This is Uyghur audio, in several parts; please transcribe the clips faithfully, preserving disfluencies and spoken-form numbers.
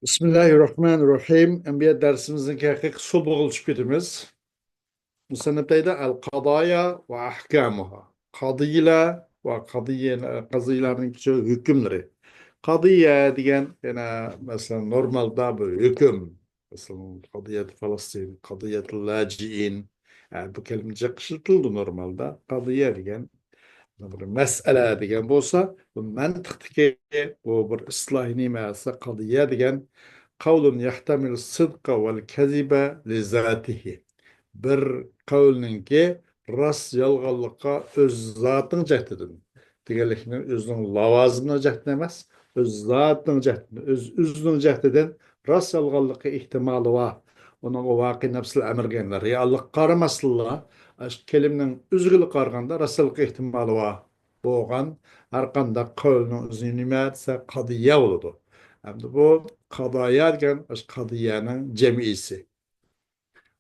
بىسمىللاھىررەھمانىررەھىم. ئەمدى دەرسىمىزنىڭ ھەقىقىي ئۇسلۇبىغا ئۆتۈپ كېتىمىز. مۇسەننىپ دەيدۇ، ئەل قادايا ۋە ئەھكامۇھا. قادىيەلەر ۋە قادىيە، قازىلارنىڭ ھۆكۈملىرى. قادىيە دېگەن يەنە، مەسىلەن، نورمالدا بىر ھۆكۈم. مەسىلەن، قادىيەت فەلەستىن، قادىيەت لاجئىن. ھە، بۇ كەلىمە جىق ئىشلىتىلىدۇ نورمالدا. قادىيە دېگەن بىر مەسئەلە دېگەن بولسا، بۇ مەنتىقتىكى بۇ بىر ئىستىلاھىي نېمە دېسە، قادىيە دېگەن قەۋلۇن يەھتەمىلۇ سىدقە ۋەل كەزىبە لىزاتىھى. بىر قەۋلنىڭكى راست يالغانلىققا ئۆز زاتىنىڭ جەھتىدىن دېگەنلىكنى ئۆزىنىڭ لاۋازىمىنىڭ جەھتىدىن ئەمەس، ئۆز زاتىنىڭ جەھتىدىن، ئۆز، ئۆزىنىڭ جەھتىدىن راست يالغانلىقى ئېھتىمالى بار. ئۇنىڭغا ۋەقە نەفسىل ئەمر دېگەنلەر رېئاللىققا قارىماستىنلا، ئاشۇ كەلىمىنىڭ ئۆزىگىلا قارىغاندا راستلىق ئېھتىمالى بار بولغان ھەر قانداق قەۋلنىڭ ئۆزى نېمە دېسە، قادىيە بولىدۇ. ئەمدى بۇ قادايا دېگەن ئاشۇ قادىيەنىڭ جەمئىسى.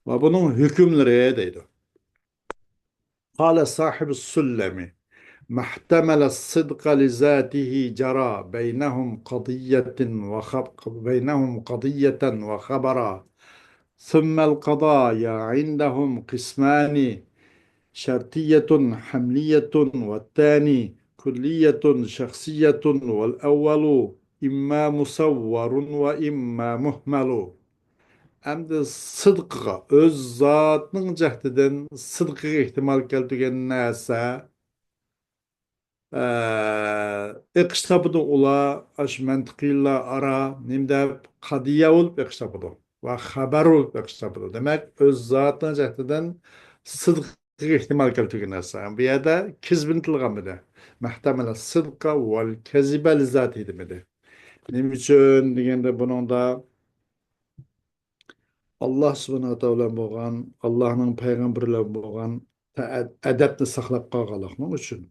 ۋە بۇنىڭ ھۆكۈملىرى دەيدۇ. قال صاحب السلم: ما احتمل الصدق لذاته جرى بينهم قضية وخب-، بينهم قضية وخبرا، ثم القضايا عندهم قسمان، شرطية حملية، والثاني كلية شخصية، والأول إما مصور وإما مهمل. ئەمدى سىدقىغا، ئۆز زاتىنىڭ جەھتىدىن سىدقىغا ئېھتىمال كەلتۈرگەن نەرسە، ئە، ئېقىش تاپىدۇ ئۇلار، ئاشۇ مەنتىقىيلار ئارا نېمە دەپ، قادىيە بولۇپ ئېقىش تاپىدۇ ۋە خەبەر بولۇپ ئېقىش تاپىدۇ. دېمەك، ئۆز زاتىنىڭ جەھتىدىن سىدقىغا ئېھتىمال كەلتۈرگەن نەرسە. بۇ يەردە كىزبىنى تىلغا ئالمىدى. مەھتەمەلە سىدقا ۋەل كەزىبە لىزاتى دېمىدى. نېمە ئۈچۈن دېگەندە، بۇنىڭدا ئاللا سۇبھانەھۇ ۋە تائالا بىلەن بولغان، ئاللانىڭ پەيغەمبىرى بىلەن بولغان تە-، ئەدەپنى ساقلاپ قالغانلىقنىڭ ئۈچۈن.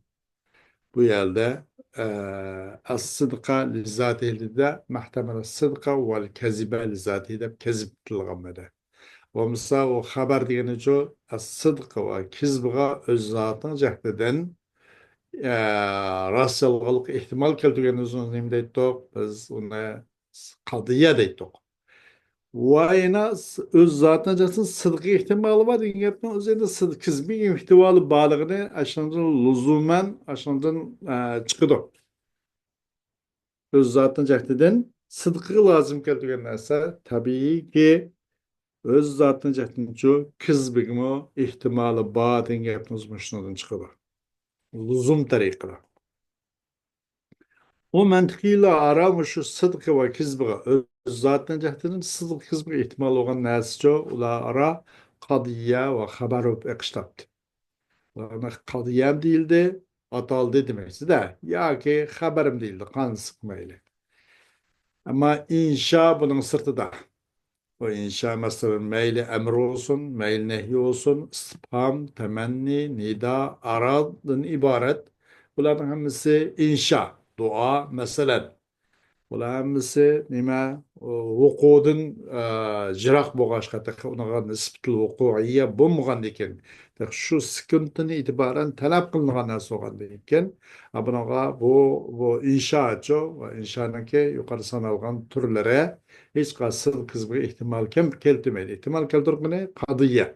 بۇ يەردە، ئە، ئەس-سىدقا لىزاتىھىدا مەھتەمەل سىدقا ۋەل كەزىبە لىزاتىھى دەپ كەزىب تىلغا ئالمىدى. بولمىسا ئۇ خەبەر دېگىنىچۇ، ئەس-سىدقا ۋە كىزبىغا ئۆز زاتىنىڭ جەھتىدىن، ئە، راست يالغانلىققا ئېھتىمال كەلتۈرگەن ئۆزىنى نېمە دەيتتۇق؟ بىز ئۇنى قادىيە دەيتتۇق. ۋە يەنە ئۆز زاتىنىڭ جەھەتتىن سىدقىي ئېھتىمالى بار دېگەن گەپنىڭ ئۆزى ئەمدى سىدىق كىزبىي ئېھتىمالى بارلىقىنى ئاشۇنىڭدىن لۇزۇمەن، ئاشۇنىڭدىن، ئە، چىقىدۇ. ئۆز زاتىنىڭ جەھىتىدىن سىدقىغا لازىم كەلتۈرگەن نەرسە تەبىئىيكى، ئۆز زاتىنىڭ جەھىتىدىنچۇ كىزبىگىمۇ ئېھتىمالى بار دېگەن گەپنىڭ مۇشۇنىڭدىن چىقىدۇ. لۇزۇم تەرىقىدە. ئۇ مەنتىقىيلار ئارا مۇشۇ سىدقى ۋە كىزبىغا ئۆز زاتىنىڭ جەھىتىدىن سىدقى كىزبىغا ئېھتىمال بولغان نەرسىچۇ، ئۇلار ئارا قادىيە ۋە خەبەر بولۇپ ئېقىش تاپتى. ئۇلارنى قادىيەم دېيىلدى، ئاتالدى دېمەكچىدە، ياكى خەبەرم دېيىلدى، قانسىق مەيلى. ئەمما ئىنشا بۇنىڭ سىرتىدا. بۇ ئىنشا، مەسىلەن، مەيلى ئەمر بولسۇن، مەيلى نەھىي بولسۇن، ئىستىپھام، تەمەننى، نىدا، ئارادىن ئىبارەت. بۇلارنىڭ ھەممىسى ئىنشا، دۇئا، مەسىلەن. بۇلار ھەممىسى نېمە؟ ۋۇقۇدىن، ئە، يىراق بولغاچقا، تېخى ئۇنىڭغا نىسبىتىل ۋۇقۇئىيە بولمىغاندىكىن، تېخى شۇ سېكۇنتتىن ئېتىبارەن تەلەپ قىلىنغان نەرسە بولغاندىكىن، ئە، بۇنىڭغا بۇ، بۇ ئىنشاچۇ، ئىنشانىڭكى يۇقىرى سانالغان تۈرلىرى ھېچقايسى سىدىق كىزبىگە ئېھتىمال كەم-، كەلتۈرمەيدۇ. ئېھتىمال كەلتۈرگىنى قادىيە.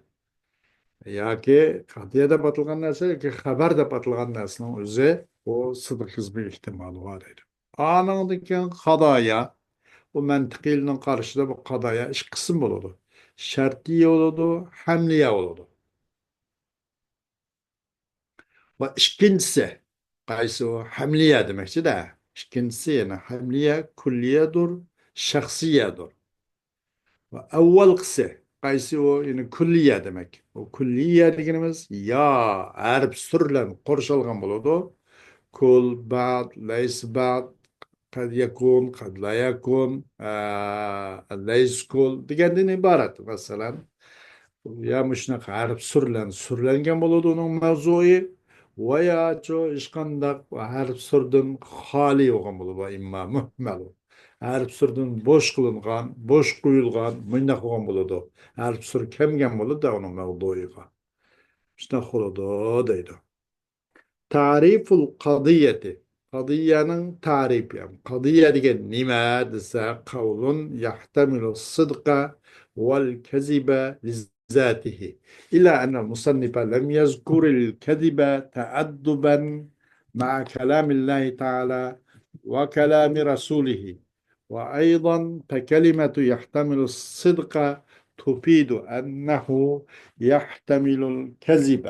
ياكى قادىيە دەپ ئاتالغان نەرسە ياكى خەبەر دەپ ئاتالغان نەرسىنىڭ ئۆزى ئۇ سىدىق كىزبىگە ئېھتىمالى بار دەيدۇ. ئانىڭدىن كېيىن قادايا، ئۇ مەنتىقىيلىنىڭ قارىشىدا بۇ قادايا ئىككى قىسىم بولىدۇ. شەرتىيە بولىدۇ، ھەملىيە بولىدۇ. ۋە ئىككىنچىسى، قايسى ئۇ؟ ھەملىيە دېمەكچىدە. ئىككىنچىسى يەنە ھەملىيە، كۈللىيەدۇر، شەخسىيەدۇر. ۋە ئەۋۋالقىسى، قايسى ئۇ؟ يەنە كۈللىيە دېمەك. ئۇ كۈللىيە دېگىنىمىز يا ھەرپ سۈرلەن قورشالغان بولىدۇ. كۇل، بەئد، لەيس بەئد، قەد يەكۇن، قەد لا يەكۇن، ئە، لەيس كۇل دېگەندىن ئىبارەت. مەسىلەن، يا مۇشۇنداق ھەرپ سۈرلەن، سۈرلەنگەن بولىدۇ ئۇنىڭ مەۋزۇيى، ۋە ياچۇ ھېچقانداق ھەرپ سۈردىن خالىي بولغان بولىدۇ، ئىمما مۇھمەل. ھەرپ سۈردىن بوش قىلىنغان، بوش قويۇلغان، مۇنداق بولغان بولىدۇ. ھەرپ سۈر كەلمىگەن بولىدۇ ئۇنىڭ مەۋزۇيىغا. شۇنداق بولىدۇ دەيدۇ. تەرىفۇل قەزىيەتى. قەدىيەنىڭ تەرىپى. قەدىيە دېگەن نېمە دېسە، قەۋلۇن يەھتەمىلۇ سىدقە ۋەل كەزىبە لىزاتىھى. إلا أن المصنف لم يذكر الكذب تأدبا مع كلام الله تعالى وكلام رسوله. وأيضا فكلمة يحتمل الصدق تفيد أنه يحتمل الكذب.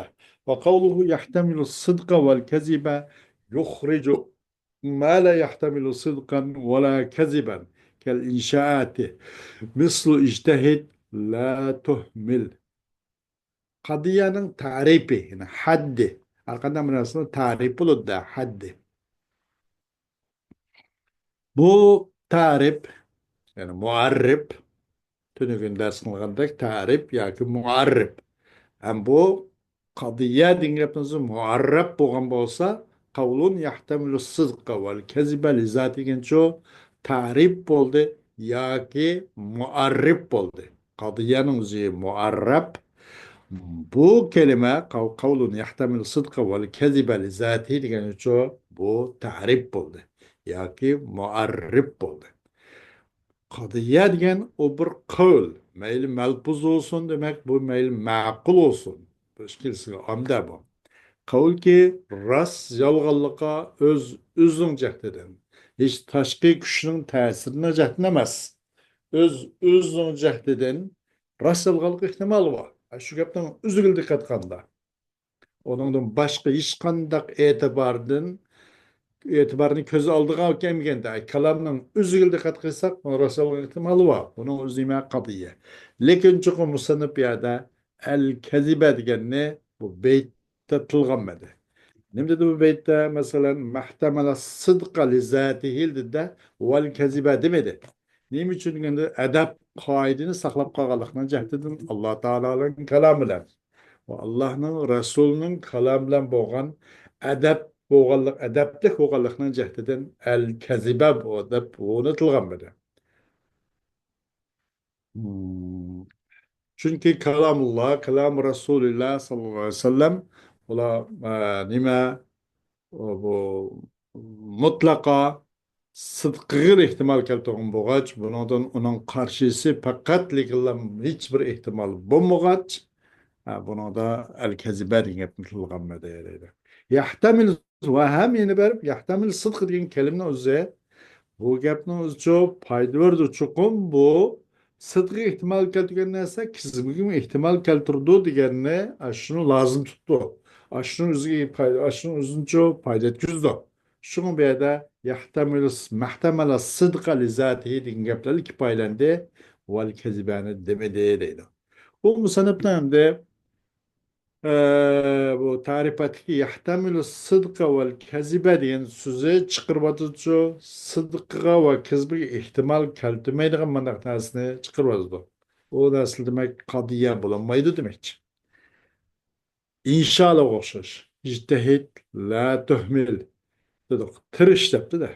وقوله يحتمل الصدق والكذب يخرج ما لا يحتمل صدقا ولا كذبا كالإنشاءات مثل اجتهد لا تهمل. قەدىيەنىڭ تەرىپى، يەنى ھەددى. ھەرقانداق بىر نەرسىنىڭ تەرىپى بولىدۇ، ھەددى. بۇ تەرىپ، يەنى مۇئەررىپ، تۈنۈگۈن دەرس قىلغاندەك تەرىپ ياكى مۇئەررىپ. ھەم بۇ قەدىيە دېگەن گەپنىڭ ئۆزى مۇئەررەپ بولغان بولسا، قەۋلۇن يەھتەمىلۇ سىدقە ۋەل كەزىبە لىزاتى دېگەنچۇ تەرىپ بولدى ياكى مۇئەررىپ بولدى. قەدىيەنىڭ ئۆزى مۇئەررەپ. بۇ كەلىمە قەۋ-، قەۋلۇن يەھتەمىلۇ سىدقە ۋەل كەزىبە لىزاتى دېگەنچۇ بۇ تەرىپ بولدى ياكى مۇئەررىپ بولدى. قەدىيە دېگەن ئۇ بىر قەۋل. مەيلى مەلپۇز بولسۇن، دېمەك، بۇ مەيلى مەقۇل بولسۇن. بۇ ئىككىلىسىگە ئامدە بۇ. قەۋلكى راست يالغانلىققا ئۆز، ئۆزىنىڭ جەھدىدىن، ھېچ تاشقى كۈچنىڭ تەسىرىنىڭ جەھدىدىن ئەمەس. ئۆز، ئۆزىنىڭ جەھدىدىن راست يالغانلىق ئېھتىمالى بار. شۇ گەپنىڭ ئۆزىگىلا دىققەت قىلغاندا. ئۇنىڭدىن باشقا ھېچقانداق ئېتىباردىن، ئېتىبارنى كۆز ئالدىغا كەلمىگەندە، كالامنىڭ ئۆزىگىلا دىققەت قىلساق، بۇنىڭ راست بولغان ئېھتىمالى بار. بۇنىڭ ئۆزى نېمە؟ قەدىيە. لېكىن چوقۇم مۇسەننىپ بۇ يەردە ئەل كەزىبە دېگەننى بۇ بەيتتە تىلغا ئالمىدى. نېمە دېدى بۇ بەيتتە؟ مەسىلەن، مەھتەمەلە سىدقە لىزاتىھى دېدى، ۋەل كەزىبە دېمىدى. نېمە ئۈچۈن دېگەندە، ئەدەپ قائىدىنى ساقلاپ قالغانلىقنىڭ جەھىتىدىن ئاللا تائالانىڭ كالامى بىلەن ۋە ئاللانىڭ رەسۇلىنىڭ كالامى بىلەن بولغان ئەدەپ بولغانلىق، ئەدەپلىك بولغانلىقنىڭ جەھىتىدىن ئەل كەزىبە بۇ دەپ بۇنى تىلغا ئالمىدى. مم. چۈنكى كالامۇللا، كالام رەسۇلىللا ساللاللاھۇ ئەلەيھى ۋەسەللەم، ئۇلار، ئە، نېمە، ئۇ، بۇ مۇتلەقا سىدقىغا ئېھتىمال كەلتۈرگەن بولغاچ، بۇنىڭدىن ئۇنىڭ قارشىسى پەقەتلىكلا ھېچ بىر ئېھتىمال بولمىغاچ، ھە، بۇنىڭدا ئەل كەزىبە دېگەن گەپنى تىلغا ئالمىدى دەيدۇ. يەھتەمىل ۋە ھەم يەنە بېرىپ يەھتەمىل سىدق دېگەن كەلىمىنىڭ ئۆزى، بۇ گەپنىڭ ئۆزىچۇ پايدا بېرىدۇ. چوقۇم بۇ سىدقىغا ئېھتىمال كەلتۈرگەن نەرسە كىزىبىگىمۇ ئېھتىمال كەلتۈرىدۇ دېگەننى، ئاشۇنى لازىم تۇتىدۇ. ئاشۇنىڭ ئۆزىگە پايدا، ئاشۇنىڭ ئۆزىنىچۇ پايدا يەتكۈزىدۇ. شۇڭا بۇ يەردە يەھتەمىلۇ، مەھتەمەلە سىدقە لىزاتىھى دېگەن گەپلەرلا كىپايىلەندى، ۋەل كەزىبەنى دېمىدى دەيدۇ. بۇ مۇسەننىپنىڭ ئەمدى، ئە، بۇ تەرىپاتتىكى يەھتەمىلۇ سىدقە ۋەل كەزىبە دېگەن سۆزى چىقىرىۋاتىدۇچۇ، سىدقىغا ۋە كەزىبىگە ئېھتىمال كەلتۈرمەيدىغان مۇنداق نەرسىنى چىقىرىۋاتىدۇ. ئۇ نەرسە دېمەك قەدىيە بولالمايدۇ دېمەكچى. ئىنشالارغا ئوخشاش. ئىجتىھىد، لا تۇھمىل دېدۇق. تىرىش دەپتۇ-دە.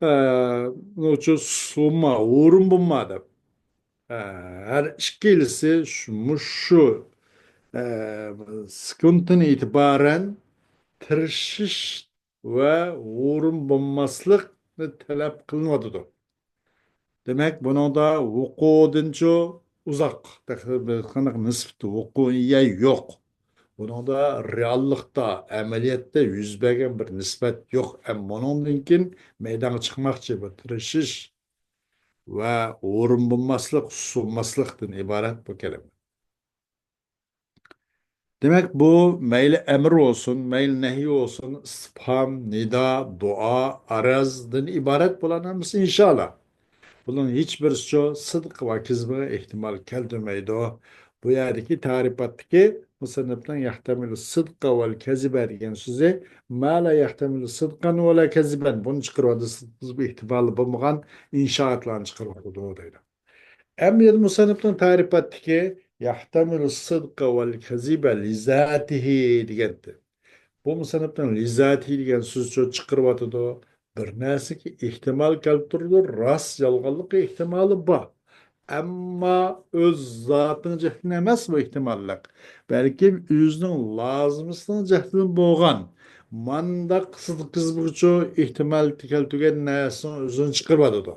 ئە، نوچۇ سۇنما، ھۇرۇن بولما دەپ. ئە، ھەر ئىككىلىسى شۇ، مۇشۇ، ئە، سېكۇنتتىن ئېتىبارەن تىرىشىش ۋە ھۇرۇن بولماسلىقنى تەلەپ قىلىنىۋاتىدۇ. دېمەك، بۇنىڭدا ۋۇقۇدىنچۇ ئۇزاق، تېخى بىر قانداق نىسبىتى، ۋۇقۇئىيە يوق. بۇنىڭدا رېئاللىقتا، ئەمەلىيەتتە يۈز بەرگەن بىر نىسبەت يوق. ئەمما بۇنىڭدىن كېيىن مەيدانغا چىقماقچى بىر تىرىشىش ۋە ھۇرۇن بولماسلىق، سۇنماسلىقتىن ئىبارەت بۇ كەلىمە. دېمەك، بۇ مەيلى ئەمر بولسۇن، مەيلى نەھىي بولسۇن، ئىستىپھام، نىدا، دۇئا، ئەرزدىن ئىبارەت بۇلارنىڭ ھەممىسى ئىنشاللا. بۇنىڭ ھېچ بىرسىچۇ سىدىق ۋە كىزىبىغا ئېھتىمال كەلتۈرمەيدۇ. بۇ يەردىكى تەرىپاتتىكى مۇسەننىپنىڭ يەھتەمىلۇ سىدقا ۋەل كەزىبە دېگەن سۆزى ما لا يەھتەمىلۇ سىدقان ۋە لا كەزىبەن. بۇنى چىقىرىۋاتىدۇ، سىدىق كىزىب ئېھتىمالى بولمىغان ئىنشائاتلارنى چىقىرىۋاتىدۇ دەيدۇ. ئەمدى مۇسەننىپنىڭ تەرىپاتتىكى يەھتەمىلۇ سىدقا ۋەل كەزىبە لىزاتىھى دېگەنتى. بۇ مۇسەننىپنىڭ لىزاتىھى دېگەن سۆزىچۇ چىقىرىۋاتىدۇ. بىر نەرسىگە ئېھتىمال كەلتۈرىدۇ، راست يالغانلىقى ئېھتىمالى بار. ئەمما ئۆز زاتىنىڭ جەھىتىدىن ئەمەس بۇ ئېھتىماللىق. بەلكىم ئۆزىنىڭ لازىمىسىنىڭ جەھىتىدىن بولغان، مانداق سىدىق كىزبىگىچۇ ئېھتىمال كەلتۈرگەن نەرسىنىڭ ئۆزىنى چىقىرىۋاتىدۇ.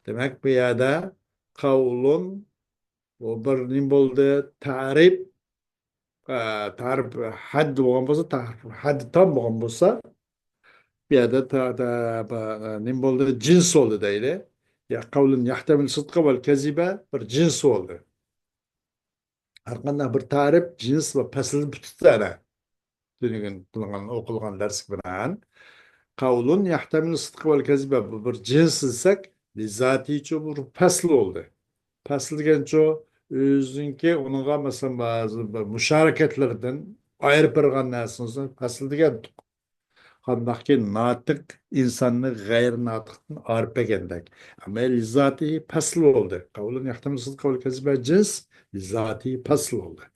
دېمەك، بۇ يەردە قەۋلۇن، بۇ بىر نېمە بولدى؟ تەرىپ، ئە، تەرىپ ھەد بولغان بولسا، تەرىپ ھەد تام بولغان بولسا، بۇ يەردە تا-، تا-، بۇ، نېمە بولدى؟ جىنس بولدى دەيلى. يا قەۋلۇن يەھتەمىل سىدقا ۋەل كەزىبە بىر جىنس بولدى. ھەر قانداق بىر تەرىپ جىنس ۋە پەسىلدىن پۈتۈپ چىقىدۇ. تۈنۈگۈن قىلغان، ئوقۇلغان دەرسكە بىنائەن، قەۋلۇن يەھتەمىل سىدقا ۋەل كەزىبە، بۇ بىر جىنس دېسەك، لىزاتىچۇ بىر پەسىل بولدى. پەسىل دېگەنچۇ، ئۆزىنىڭكى ئۇنىڭغا، مەسىلەن، بەزى بىر مۇشارىكەتلىرىدىن ئايرىپ بېرىدىغان نەرسىنى پەسىل دېگەن. قانداقكى ناتىق ئىنساننى غەيرىي ناتىقتىن ئايرىپ بەرگەندەك. ئەمما لىزاتى پەسل بولدى. قەۋلۇن يەھتەمىل سىدقا ۋەل كەزىبە جىنس، لىزاتى پەسل بولدى.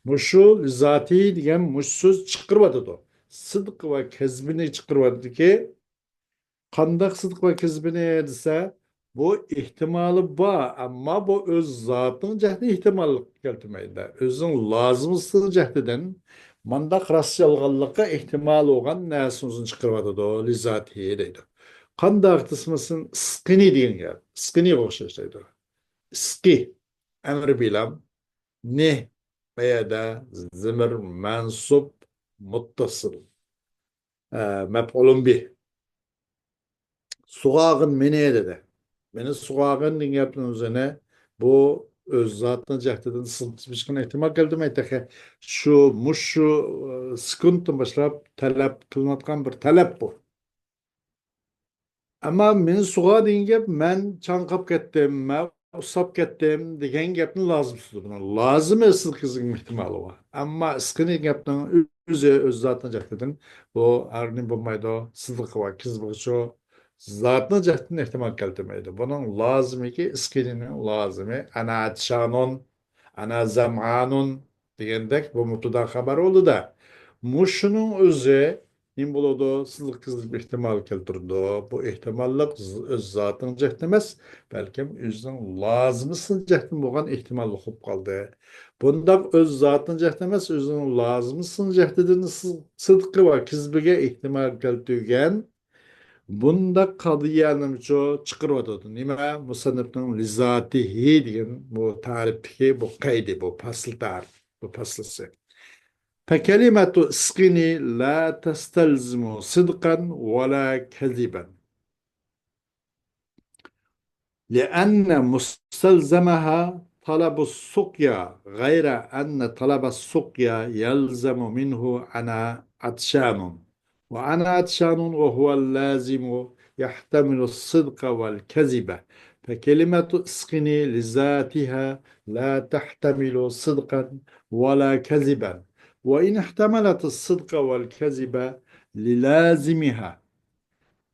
مۇشۇ لىزاتى دېگەن مۇشۇ سۆز چىقىرىۋاتىدۇ. سىدىق ۋە كەزبىنى چىقىرىۋاتىدۇكى، قانداق سىدىق ۋە كەزبىنى دېسە، بۇ ئېھتىمالى بار، ئەمما بۇ ئۆز زاتىنىڭ جەھەتتىن ئېھتىماللىق كەلتۈرمەيدۇ. ئۆزىنىڭ لازىمىسىنىڭ جەھىتىدىن مانداق راست يالغانلىققا ئېھتىمال بولغان نەرسىنى ئۆزىنى چىقىرىۋاتىدۇ، لىزاتى دەيدۇ. قانداق دېسە، مەسىلەن، ئىسقىنى دېگەن گەپ. ئىسقىنىغا ئوخشاش دەيدۇ. ئىسقى، ئەمرى بىلام، نى، بۇ يەردە زىمىر مەنسۇب مۇتتەسىل. ئە، مەپئۇلۇن بىھ. سۇغارغىن مېنى دېدى. مېنى سۇغارغىن دېگەن گەپنىڭ ئۆزىنى بۇ ئۆز زاتىنىڭ جەھىتىدىن سىدىق كىزبىنى ئېھتىمال كەلتۈرمەيدۇ تېخى. شۇ، مۇشۇ، ئە، سېكۇنتتىن باشلاپ تەلەپ قىلىنىۋاتقان بىر تەلەپ بۇ. ئەمما مېنى سۇغار دېگەن گەپ، مەن چاڭقاپ كەتتىم، مەن ئۇسساپ كەتتىم دېگەن گەپنى لازىم تۇتىدۇ. بۇنىڭ لازىمى سىدىق كىزبىنىڭ ئېھتىمالى بار. ئەمما ئىسقىنى گەپنىڭ ئۆزى، ئۆز زاتىنىڭ جەھىتىدىن بۇ ھەر نېمە بولمايدۇ. سىدىق ۋە كىزبىغىچۇ زاتىنىڭ جەھىتىدىن ئېھتىمال كەلتۈرمەيدۇ. بۇنىڭ لازىمىكى، ئىسقىنىنىڭ لازىمى، ئەنا ئەتشانۇن، ئەنا زەمئانۇن دېگەندەك، بۇ مۇبتىدا خەۋەر بولدى-دە. مۇشۇنىڭ ئۆزى نېمە بولىدۇ؟ سىدىق كىزبىگە ئېھتىمال كەلتۈرىدۇ. بۇ ئېھتىماللىق ز-، ئۆز زاتىنىڭ جەھىتى ئەمەس، بەلكىم ئۆزىنىڭ لازىمىسىنىڭ جەھىتىدىن بولغان ئېھتىماللىق بولۇپ قالدى. بۇنداق ئۆز زاتىنىڭ جەھىتى ئەمەس، ئۆزىنىڭ لازىمىسىنىڭ جەھىتىدىن سىز-، سىدقى ۋە كىزبىگە ئېھتىمال كەلتۈرگەن بۇنداق قەزىيەنىمۇچۇ چىقىرىۋاتىدۇ. نېمە؟ مۇسەننىپنىڭ لىزاتىھى دېگەن بۇ تەرىپتىكى بۇ قەيدى، بۇ پەسىل تەرىپ، بۇ پەسلىسى. فكلمة اسقني لا تستلزم صدقا ولا كذبا. لأن مستلزمها طلب السقيا، غير أن طلب السقيا يلزم منه أنا عطشان، وأنا عطشان وهو اللازم يحتمل الصدق والكذب، فكلمة اسقني لذاتها لا تحتمل صدقا ولا كذبا، وإن احتملت الصدق والكذب للازمها،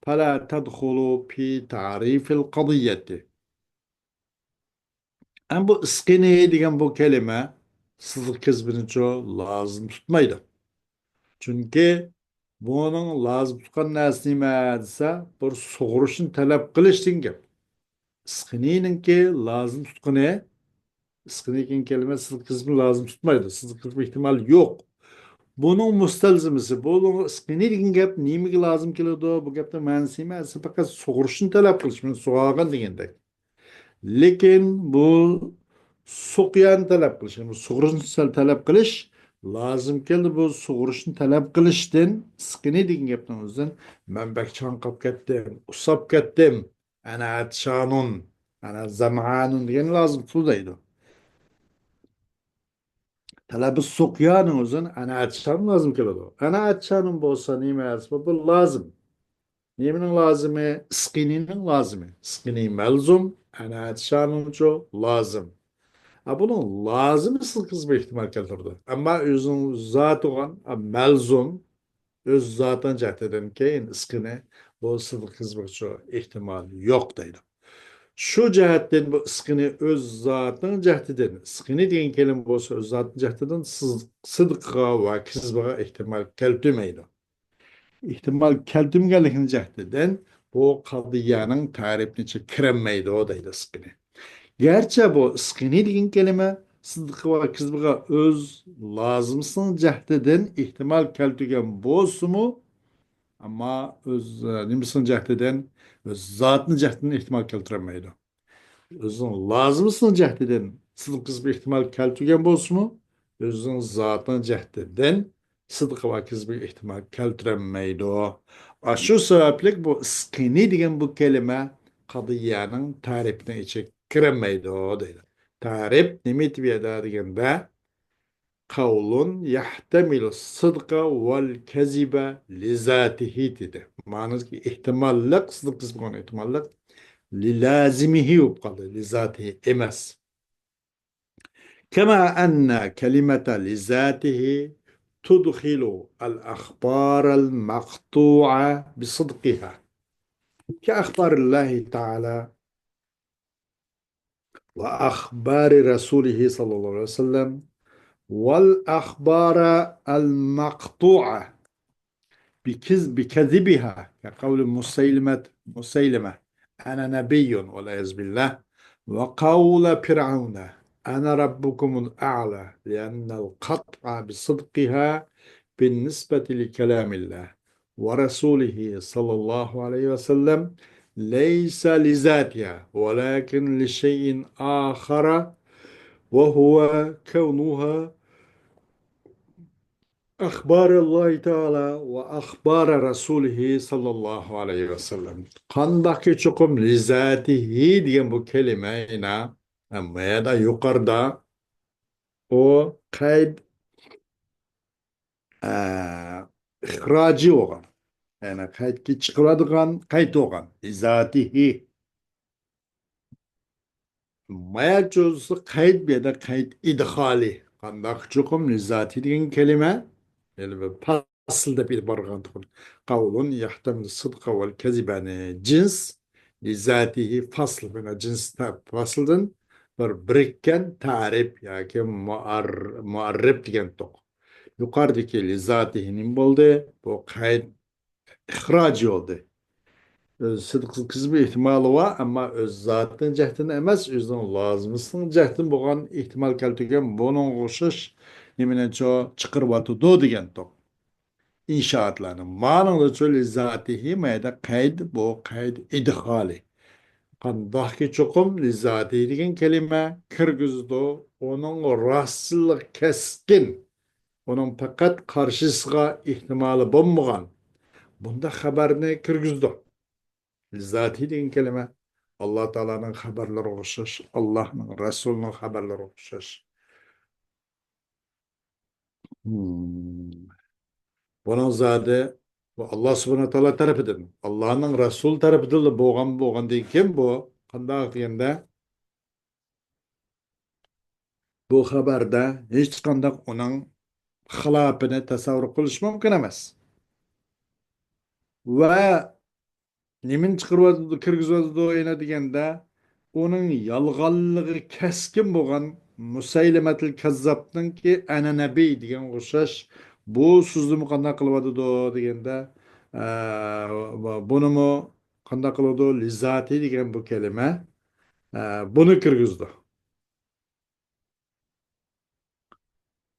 فلا تدخل في تعريف القضية. ئەمما بۇ ئىسقىنى دېگەن بۇ كەلىمە سىدىق كىزبىنىچۇ لازىم تۇتمايدۇ. چۈنكى بۇنىڭ لازىم تۇتقان نەرسىسى نېمە دېسە، بىر سۇغۇرۇشنى تەلەپ قىلىش دېگەن گەپ. ئىسقىنىنىڭكى لازىم تۇتقىنى، ئىسقىنى دېگەن كەلىمە سىدىق كىزبىنى لازىم تۇتمايدۇ. سىدىق كىزبىنى ئېھتىمال يوق. بۇنىڭ مۇستەلزىمىسى، بۇنىڭ ئىسقىنى دېگەن گەپ نېمىگە لازىم كېلىدۇ؟ بۇ گەپنىڭ مەنىسى نېمە دېسە، پەقەت سۇغۇرۇشنى تەلەپ قىلىش، مېنى سۇغارغىن دېگەندەك. لېكىن بۇ سۇقيانى تەلەپ قىلىش، يەنى سۇغۇرۇشنى سەل تەلەپ قىلىش لازىم كەلدى. بۇ سۇغۇرۇشنى تەلەپ قىلىشتىن، ئىسقىنى دېگەن گەپنىڭ ئۆزىدىن، مەن بەك چاڭقاپ كەتتىم، ئۇسساپ كەتتىم، ئەنە ئەتشانۇن، ئەنە زەمئانۇن دېگەن لازىم تۇتىدۇ. تەلەبى سۇقيانىڭ ئۆزىدىن ئەنە ئەتشانۇن لازىم كېلىدۇ. ئەنە ئەتشانۇن بولسا نېمە؟ بۇ لازىم. نېمىنىڭ لازىمى؟ ئىسقىنىنىڭ لازىمى. ئىسقىنى مەلزۇم، ئەنە ئەتشانۇنچۇ لازىم. ئا، بۇنىڭ لازىمى سىدىق كىزبىگە ئېھتىمال كەلتۈرىدۇ. ئەمما ئۆزىنىڭ زاتى بولغان، ئا، مەلزۇم، ئۆز زاتىنىڭ جەھىتىدىن كېيىن ئىسقىنى بۇ سىدىق كىزبىگىچۇ ئېھتىمال يوق دەيدۇ. شۇ جەھەتتىن بۇ ئىسقىنى ئۆز زاتىنىڭ جەھىتىدىن، ئىسقىنى دېگەن كەلىمە بولسا ئۆز زاتىنىڭ جەھىتىدىن سىز-، سىدىققا ۋە كىزبىغا ئېھتىمال كەلتۈرمەيدۇ. ئېھتىمال كەلتۈرمىگەنلىكىنىڭ جەھىتىدىن بۇ قەزىيەنىڭ تەرىپىنى كىرەلمەيدۇ دەيدۇ ئىسقىنى. گەرچە بۇ ئىسقىنى دېگەن كەلىمە سىدقى ۋە كىزبىغا ئۆز لازىمىسىنىڭ جەھتىدىن ئېھتىمال كەلتۈرگەن بولسىمۇ، ئەمما ئۆز، ئە، نېمىسىنىڭ جەھتىدىن، ئۆز زاتىنىڭ جەھتىدىن ئېھتىمال كەلتۈرەلمەيدۇ. ئۆزىنىڭ لازىمىسىنىڭ جەھتىدىن سىدىق كىزبىگە ئېھتىمال كەلتۈرگەن بولسىمۇ، ئۆزىنىڭ زاتىنىڭ جەھتىدىن سىدىق ۋە كىزبىگە ئېھتىمال كەلتۈرەلمەيدۇ. ئاشۇ سەۋەبلىك بۇ ئىسقىنى دېگەن بۇ كەلىمە قادىيەنىڭ تەرىپىنىڭ ئىچىگە كىرەلمەيدۇ دەيدۇ. تەرىپ نېمە ئېيتىپ بەردى دېگەندە، قەۋلۇن يەھتەمىلۇ سىدقە ۋەل كەزىبە لىزاتىھى دېدى. مەنىسى ئېھتىماللىق، سىدىق كىزبىگە بولغان ئېھتىماللىق، لىلازىمىھى بولۇپ قالدى، لىزاتىھى ئەمەس. كەما ئەننە كەلىمەتە لىزاتىھى تۇدخىلۇ ئەل ئەخبارەل مەقتۇئە بىسىدقىھا كەئەخبارىللاھى تەئالە وأخبار رسوله صلى الله عليه وسلم والأخبار المقطوعة بكذ-، بكذبها كقول مسيلمة، مسيلمة: "أنا نبي"، والعياذ بالله، وقول فرعون: "أنا ربكم الأعلى"، لأن القطع بصدقها بالنسبة لكلام الله ورسوله صلى الله عليه وسلم ليس لذاتها ولكن لشيء آخر وهو كونها أخبار الله تعالى وأخبار رسوله صلى الله عليه وسلم. قانداقكى چوقۇم لىزاتىھى دېگەن بۇ كەلىمە يەنە، ھەممە يەردە يۇقىرىدا ئۇ قەيت، ئە، ئىخراجى بولغان. يەنى قەيتكە چىقىرىدىغان قەيت بولغان. لىزاتىھى. مايا چوزۇسى قەيت، بۇ يەردە قەيت ئىدخالى. قانداق چوقۇم لىزاتى دېگەن كەلىمە، يەنى بىر پاسىل دەپ ئېلىپ بارغان تۇغۇن. قەۋلۇن يەھتەمىلۇ سىدقە ۋەل كەزىبەنى جىنس، لىزاتىھى پاسىل، مانا جىنس تە-، پاسىلدىن بىر بىرىككەن تەرىپ ياكى مۇئەر-، مۇئەررىپ دېگەن توق. يۇقىرىدىكى لىزاتىھى نېمە بولدى؟ بۇ قەيت ئىخراج يولىدىن. ئۆز سىدىق كىزبى ئېھتىمالى بار، ئەمما ئۆز زاتىنىڭ جەھىتىدىن ئەمەس، ئۆزىنىڭ لازىمىسىنىڭ جەھىتىدىن بولغان ئېھتىمال كەلتۈرگەن بۇنىڭغا ئوخشاش نېمىنىچۇ چىقىرىۋاتىدۇ دېگەنتۇق. ئىنشائاتلارنى. مانىڭدىچۇ لىزاتىھى مەيدە قەيد، بۇ قەيد ئىدخالى. قانداقكى چوقۇم لىزاتىھى دېگەن كەلىمە كىرگۈزىدۇ، ئۇنىڭ راستچىللىقى كەسكىن. ئۇنىڭ پەقەت قارشىسىغا ئېھتىمالى بولمىغان بۇنداق خەۋەرنى كىرگۈزىدۇ. لىزاتى دېگەن كەلىمە ئاللا تائالانىڭ خەۋەرلىرىگە ئوخشاش، ئاللانىڭ رەسۇلىنىڭ خەۋەرلىرىگە ئوخشاش. مم. بۇنىڭ زادى بۇ ئاللا سۇبھانەھۇ تائالا تەرىپىدىن، ئاللانىڭ رەسۇلى تەرىپىدىنلا بولغان، بولغاندىن كېيىن بۇ قانداق دېگەندە، بۇ خەۋەردە ھېچقانداق ئۇنىڭ خىلاپىنى تەسەۋۋۇر قىلىش مۇمكىن ئەمەس. ۋە نېمىنى چىقىرىۋاتىدۇ، كىرگۈزۈۋاتىدۇ يەنە دېگەندە، ئۇنىڭ يالغانلىقى كەسكىن بولغان مۇسەيلىمەتىل كەززابنىڭكى «ئەنە نەبىي» دېگەنگە ئوخشاش بۇ سۆزنىمۇ قانداق قىلىۋاتىدۇ دېگەندە، ئە، بۇنىمۇ قانداق قىلىدۇ؟ لىزاتى دېگەن بۇ كەلىمە، ئە، بۇنى كىرگۈزىدۇ.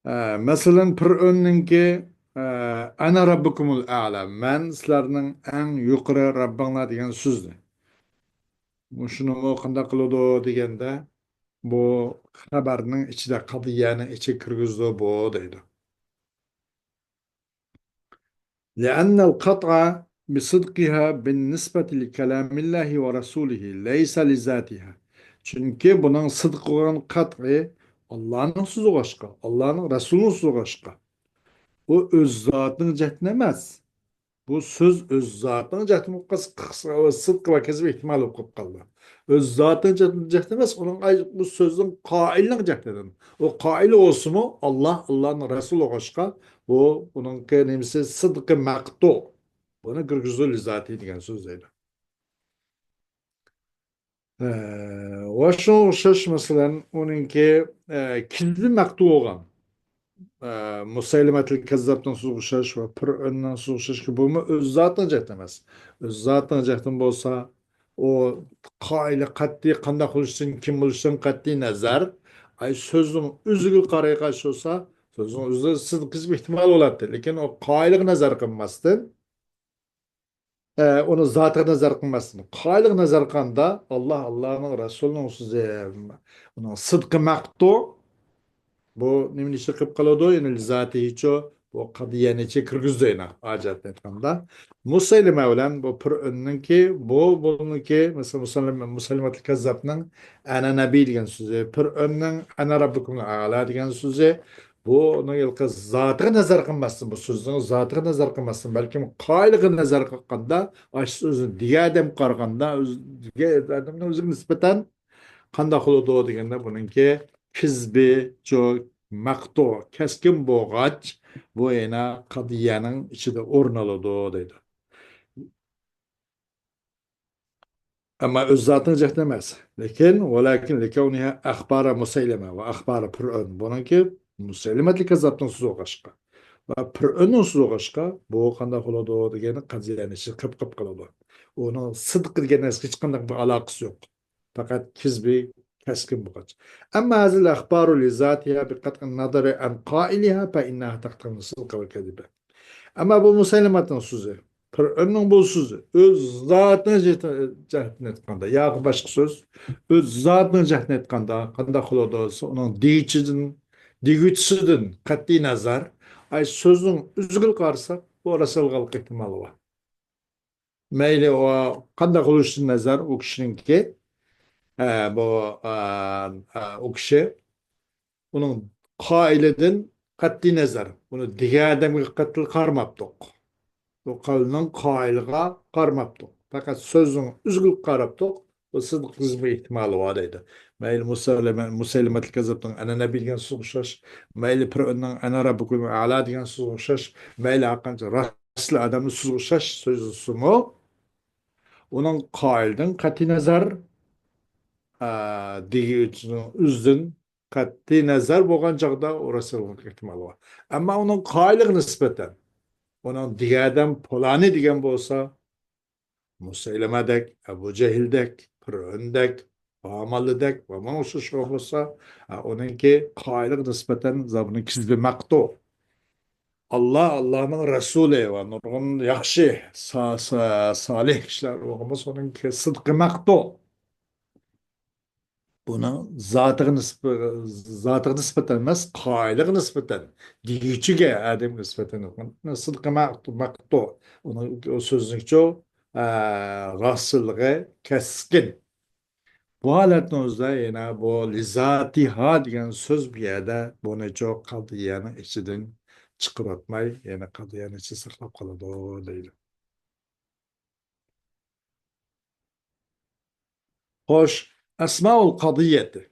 ئە، مەسىلەن، پىرئۆننىڭكى، ئە، «ئەنە رەببۇكۇمۇل ئەئلا»، مەن سىلەرنىڭ ئەڭ يۇقىرى رەببىڭلار دېگەن سۆزنى. مۇشۇنىمۇ قانداق قىلىدۇ دېگەندە، بۇ خەۋەرنىڭ ئىچىدە، قەزىيەنىڭ ئىچىگە كىرگۈزىدۇ بۇ دەيدۇ. لأن القطع بصدقها بالنسبة لكلام الله ورسوله ليس لذاتها. چۈنكى بۇنىڭ سىدىق بولغان قەتئىي ئاللانىڭ سۆزى بولغاچقا، ئاللانىڭ رەسۇلىنىڭ سۆزى بولغاچقا. ئۇ ئۆز زاتىنىڭ جەھىتىدىن ئەمەس. بۇ سۆز ئۆز زاتىنىڭ جەھىتىدىن بولۇپ قالسا، سىدىق ۋە كەزىب ئېھتىمالى بولۇپ قېلىپ قالىدۇ. ئۆز زاتىنىڭ جەھىتىدىن، جەھىتىدىن ئەمەس، ئۇنىڭ ئاي-، بۇ سۆزنىڭ قائىلىنىڭ جەھىتىدىن. ئۇ قائىل بولسىمۇ، ئاللا، ئاللانىڭ رەسۇلى بولغاچقا، بۇ ئۇنىڭكى نېمىسى سىدقى مەقتۇ. بۇنى كىرگۈزدى لىزاتى دېگەن سۆز دەيدۇ. ئە، ۋە شۇنىڭغا ئوخشاش، مەسىلەن، ئۇنىڭكى، ئە، كىزبى مەقتۇ بولغان، ئە، مۇسەيلىمەتىل كەززابنىڭ سۆزىگە ئوخشاش ۋە پىرئۆننىڭ سۆزىگە ئوخشاشكى، بۇمۇ ئۆز زاتىنىڭ جەھىتى ئەمەس. ئۆز زاتىنىڭ جەھىتىدىن بولسا، ئۇ قائىلى قەتئىي قانداق بولۇشتىن، كىم بولۇشتىن قەتئىي نەزەر، ئاي، سۆزنىڭ ئۆزىگە قارىغاچ بولسا، سۆزنىڭ ئۆزى سىدىق كېزىپ ئېھتىمال بولاتتى. لېكىن ئۇ قائىلىغا نەزەر قىلماستىن، ئە، ئۇنىڭ زاتىغا نەزەر قىلماستىن، قائىلىغا نەزەر قىلغاندا، ئاللا، ئاللانىڭ رەسۇلىنىڭ سۆزى، ئۇنىڭ سىدقى مەقتۇ، بۇ نېمىنى ئىشلىق قىلىپ قالىدۇ؟ يەنى لىزاتىھىچۇ، بۇ قەدىيەنى ئىچىگە كىرگۈزدى يەنە، ئاجەتنى ئېيتقاندا. مۇسەيلىمە بىلەن بۇ پىرئۆننىڭكى، بۇ، بۇنىڭكى، مەسىلەن، مۇسەيلىمە، مۇسەيلىمەتۇل كەززابنىڭ ئەنە نەبىي دېگەن سۆزى، پىرئۆننىڭ ئەنە رەببۇكۇمۇل ئەلا دېگەن سۆزى، بۇ ئۇنىڭ ھېلىقى زاتىغا نەزەر قىلماستىن، بۇ سۆزنىڭ زاتىغا نەزەر قىلماستىن، بەلكىم قائىلىغا نەزەر قىلغاندا، ئاشۇ سۆزنى دېگەن ئادەمگە قارىغاندا، ئۆزىگە، ئادەمنىڭ ئۆزىگە نىسبەتەن قانداق بولىدۇ دېگەندە، بۇنىڭكى كىزبى، چۆ-، مەقتۇ، كەسكىن بولغاچ، بۇ يەنە قەدىيەنىڭ ئىچىدە ئورۇن ئالىدۇ دەيدۇ. ئەمما ئۆز زاتىنىڭ جەھىتى ئەمەس. لېكىن، ۋەلەكىن لىكەۋنىھا ئەخبارە مۇسەيلەمە ۋە ئەخبارە پىرئۆن. بۇنىڭكى مۇسەيلىمەتۇل كەززابنىڭ سۆزى بولغاچقا ۋە پىرئۆننىڭ سۆزى بولغاچقا، بۇ قانداق بولىدۇ دېگەندە، قەدىيەنى ئىچىگە قىپ، قىپ قىلىدۇ. ئۇنىڭ سىدىق دېگەن نەرسىگە ھېچقانداق بىر ئالاقىسى يوق. پەقەت كىزبى كەسكىن بولغاچ. ئەمما ھازىل ئەخبارۇ لىزاتىھا بىقەتئىن نەزەرى ئەن قائىلىھا فە ئىننەھا تەقتەزىمۇ سىدقە ۋە كەزىبە. ئەمما بۇ مۇسەيلىمەتنىڭ سۆزى، پىرئۆننىڭ بۇ سۆزى، ئۆز زاتىنىڭ جەھىتىدىن ئېيتقاندا، ياكى باشقا سۆز، ئۆز زاتىنىڭ جەھىتىدىن ئېيتقاندا، قانداق بولىدۇ دېسە، ئۇنىڭ دېگۈچىدىن، دېگۈچىسىدىن قەتئىي نەزەر، ئاي، سۆزنىڭ ئۆزىگىلا قارىساق، بۇ راست بولغانلىق ئېھتىمالى بار. مەيلى ئۇ قانداق بولۇشىدىن نەزەر، ئۇ كىشىنىڭكى، ئە، بۇ، ئە، ئە، ئۇ كىشى ئۇنىڭ قائىلىدىن قەتئىي نەزەر، ئۇنى دېگەن ئادەمگە قەتئىي قارىماپتۇق. بۇ قەۋلنىڭ قائىلىغا قارىماپتۇق. پەقەت سۆزنىڭ ئۆزىگە قاراپتۇق. بۇ سىدىق كېزىپ ئېھتىمالى بار دەيدۇ. مەيلى مۇسەيلىمە، مۇسەيلىمەتۇل كەززابنىڭ ئەنە نەبىي دېگەن سۆزىگە ئوخشاش، مەيلى پىرئۆننىڭ ئەنە رەببۇكۇمۇل ئەلا دېگەن سۆزىگە ئوخشاش، مەيلى ھەرقانچە راستلا ئادەمنىڭ سۆزىگە ئوخشاش سۆزلىسىمۇ، ئۇنىڭ قائىلىدىن قەتئىي نەزەر، ئە، دېگۈچىنىڭ ئۆزىدىن قەتئىي نەزەر بولغان چاغدا ئۇ راست بولغانلىق ئېھتىمالى بار. ئەمما ئۇنىڭ قائىلىغا نىسبەتەن، ئۇنىڭ دېگەن ئادەم پۇلانى دېگەن بولسا، مۇسەيلىمەدەك، ئەبۇ جەھىلدەك، پىرئۆندەك، ھامانلىدەك ۋە مانا ئوخشاش بولسا، ئۇنىڭكى قائىلىغا نىسبەتەن زابۇنىڭ كىزبى مەقتۇ. ئاللا، ئاللانىڭ رەسۇلى ۋە نۇرغۇن ياخشى، سا-، سا-، سالىھ كىشىلەر بولغان بولسا، ئۇنىڭكى سىدقى مەقتۇ. بۇنىڭ زاتىغا نىسب-، زاتىغا نىسبەتەن ئەمەس، قائىلىغا نىسبەتەن، دېگۈچىگە، ئادەمگە نىسبەتەن، سىدقى مەقتۇ، مەقتۇ. ئۇنىڭ، ئۇ سۆزنىڭكىچۇ، ئە، راستچىللىقى كەسكىن. بۇ ھالەتنىڭ ئۆزىدە يەنە بۇ لىزاتىھا دېگەن سۆز بۇ يەردە بۇنىچۇ قەدىيەنىڭ ئىچىدىن چىقىرىۋەتمەي، يەنە قەدىيەنىڭ ئىچىدە ساقلاپ قالىدۇ دەيدۇ. خوش، ئەسمائۇل قەدىيەتى.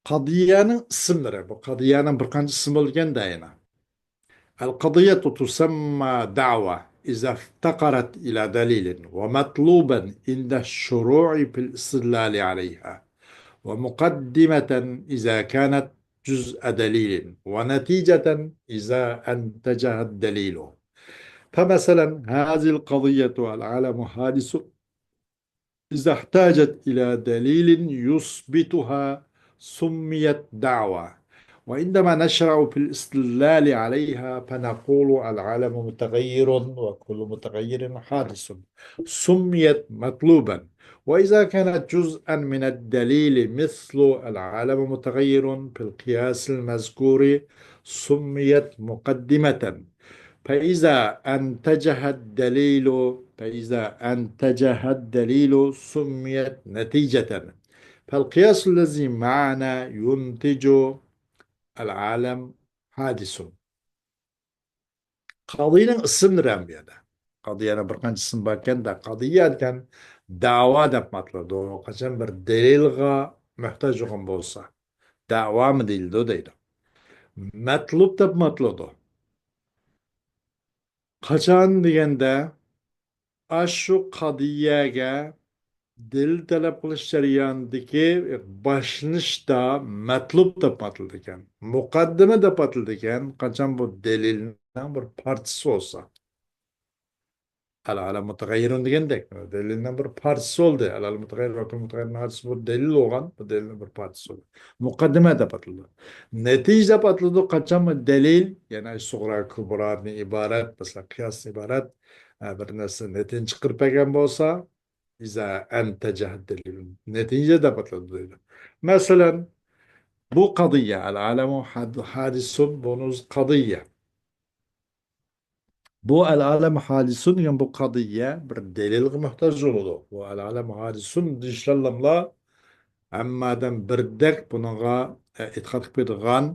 قەدىيەنىڭ ئىسىملىرى. بۇ قەدىيەنىڭ بىر قانچە ئىسمى بولىدىكەن دەينا. القضية تسمى دعوى إذا افتقرت إلى دليل، ومطلوبا عند الشروع في الاستدلال عليها، ومقدمة إذا كانت جزء دليل، ونتيجة إذا أنتجها الدليل. فمثلا، هذه القضية العالم حادث إذا احتاجت إلى دليل يثبتها سميت دعوى، وعندما نشرع في الاستدلال عليها فنقول: العالم متغير وكل متغير حادث، سميت مطلوبا. وإذا كانت جزءا من الدليل مثل العالم متغير في القياس المذكور سميت مقدمة. فإذا أنتجها الدليل، فإذا أنتجها الدليل سميت نتيجة. فالقياس الذي معنا ينتج العالم حادث. قاضىنىڭ ئىسىملىرى ھەم بۇ يەردە. قاضىيەنىڭ بىر قانچە ئىسمى بار ئىكەن، قاضىيە دېگەن دەۋا دەپ ئاتىلىدۇ. قاچان بىر دەلىلغا موھتاج بولغان بولسا، دەۋامۇ دېيىلىدۇ دەيدۇ. مەتلۇب دەپ ئاتىلىدۇ. قاچان دېگەندە، ئاشۇ قەدىيەگە دەلىل تەلەپ قىلىش جەريانىدىكى باشلىنىشتا مەتلۇب دەپ ئاتىلىدىكەن. مۇقەددىمە دەپ ئاتىلىدىكەن، قاچان بۇ دەلىلنىڭ بىر پارچىسى بولسا. ئەل ئالەم مۇتەغەييىرۇن دېگەندەك، دەلىلنىڭ بىر پارچىسى بولدى. ئەل ئالەم مۇتەغەييىر ۋە كۇللۇ مۇتەغەييىرۇن ھادىس بۇ دەلىل بولغان، بۇ دەلىلنىڭ بىر پارچىسى بولدى. مۇقەددىمە دەپ ئاتىلىدۇ. نەتىجە دەپ ئاتىلىدۇ. قاچان بۇ دەلىل، يەنى سۇغرا، كۇبرادىن ئىبارەت، مەسىلەن، قىياستىن ئىبارەت، ئە، بىر نەرسە نەتىجە چىقىرىپ بەرگەن بولسا، ئىزا ئەنتەجە دەلىل. نەتىجە دەپ ئاتىلىدۇ دەيدۇ. مەسىلەن، بۇ قەزىيە، ئەل ئالەمۇ ھاد-، ھادىسۇن، بۇنىڭ ئۆزى قەزىيە. بۇ ئەل ئالەم ھادىسۇن دېگەن بۇ قەزىيە بىر دەلىلگە موھتاج بولىدۇ. بۇ ئەل ئالەم ھادىسۇن دېيىشلەرلەملا ھەممە ئادەم بىردەك بۇنىڭغا، ئە، ئېتىقاد قىلىپ كېتىدىغان،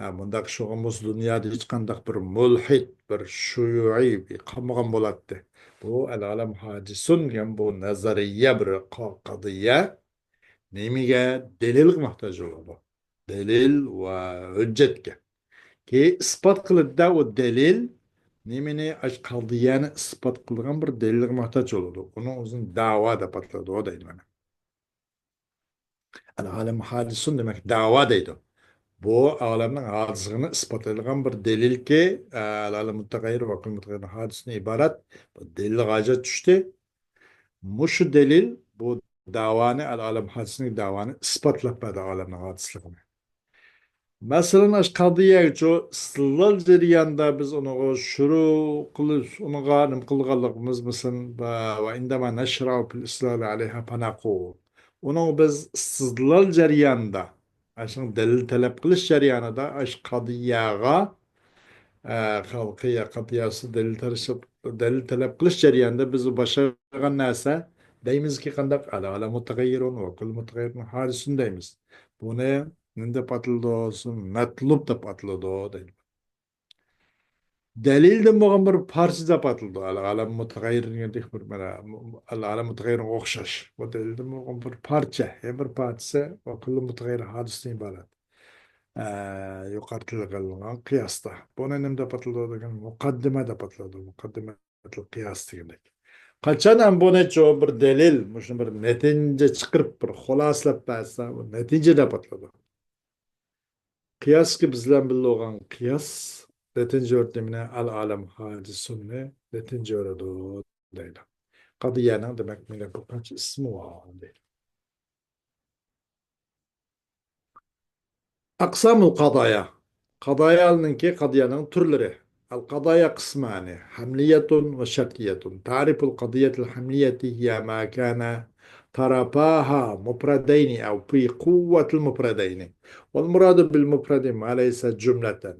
ئە، مۇنداق ئىش بولغان بولسا دۇنيادا ھېچقانداق بىر مۇلھىد، بىر شۇيۇئىي قالمىغان بولاتتى. بۇ ئەل ئالەم ھادىسۇن دېگەن بۇ نەزەرىيە بىر قا-، قەزىيە نېمىگە؟ دەلىلگە موھتاج بولىدۇ. دەلىل ۋە ھۆججەتكە. كېيىن ئىسپات قىلىدىدا ئۇ دەلىل نېمىنى؟ ئاشۇ قەزىيەنى ئىسپات قىلىدىغان بىر دەلىلگە موھتاج بولىدۇ. ئۇنىڭ ئۆزىنى دەۋا دەپ ئاتىلىدۇ دەيدۇ مانا. ئەل ئالەم ھادىسۇن دېمەك دەۋا دەيدۇ. بۇ ئالەمنىڭ ھادىسىلىقىنى ئىسپاتلايدىغان بىر دەلىلكى، ئەل ئالەم مۇتەغەييىر ۋە كۇللۇ مۇتەغەييىرۇن ھادىسۇندىن ئىبارەت بۇ دەلىلگە ھاجەت چۈشتى. مۇشۇ دەلىل بۇ دەۋانى، ئەل ئالەم ھادىسىنىڭ دەۋانى ئىسپاتلاپ بەردى ئالەمنىڭ ھادىسىلىقىنى. مەسىلەن، ئاشۇ قەزىيەگىچۇ ئىستىدلال جەريانىدا بىز ئۇنىڭغا شۇرۇ قىلىش، ئۇنىڭغا نېمە قىلغانلىقىمىز، مەسىلەن، ۋە، ۋە ئىندەما نەشرەئۇ فىل ئىستىدلالى ئەلەيھا فەنەقۇل. ئۇنىڭغا بىز ئىستىدلال جەريانىدا، ئاشۇ دەلىل تەلەپ قىلىش جەريانىدا ئاشۇ قەزىيەگە، ئە، قەزىيە، قەزىيەسى دەلىل تەلەپ، دەلىل تەلەپ قىلىش جەريانىدا بىز باشقا نەرسە دەيمىزكى، قانداق؟ ئەل ئالەم مۇتەغەييىرۇن ۋە كۇللۇ مۇتەغەييىرۇن ھادىسۇن دەيمىز. بۇنى نېمە دەپ ئاتىلىدۇ؟ مەتلۇب دەپ ئاتىلىدۇ دەيدۇ. دەلىلدىن بولغان بىر پارچە دەپ ئاتىلىدۇ. ئەل ئالەم مۇتەغەييىر دېگەندەك بىر مانا، ئەل ئالەم مۇتەغەييىرغا ئوخشاش. بۇ دەلىلدىن بولغان بىر پارچە، يەنە بىر پارچىسى ۋە كۇللۇ مۇتەغەييىر ھادىسىدىن ئىبارەت. ئە، يۇقىرىدا تىلغا ئېلىنغان قىياستا. بۇنى نېمە دەپ ئاتىلىدۇ دېگەن مۇقەددىمە دەپ ئاتىلىدۇ. مۇقەددىمەتۇل قىياس دېگەندەك. قاچان ھەم بۇنى چۇ بىر دەلىل، مۇشۇنى بىر نەتىجە چىقىرىپ، بىر خۇلاسىلەپ بەرسە، بۇ نەتىجە دەپ ئاتىلىدۇ. قىياسكى بىز بىلەن بىللە بولغان قىياس نەتىجە بېرىدۇ نېمىنى؟ ئەل ئالەم ھادىسۇننى نەتىجە بېرىدۇ دەيدۇ. قەزىيەنىڭ دېمەك مانا بۇ قانچە ئىسمى بار دەيدۇ. ئەقسامۇل قەزايا. قەزايانىڭكى، قەزىيەنىڭ تۈرلىرى. القضايا قسمان، حملية وشرطية. تعريف القضية الحملية هي ما كان طرفاها مفردين أو في قوة المفردين. والمراد بالمفرد ما ليس جملة.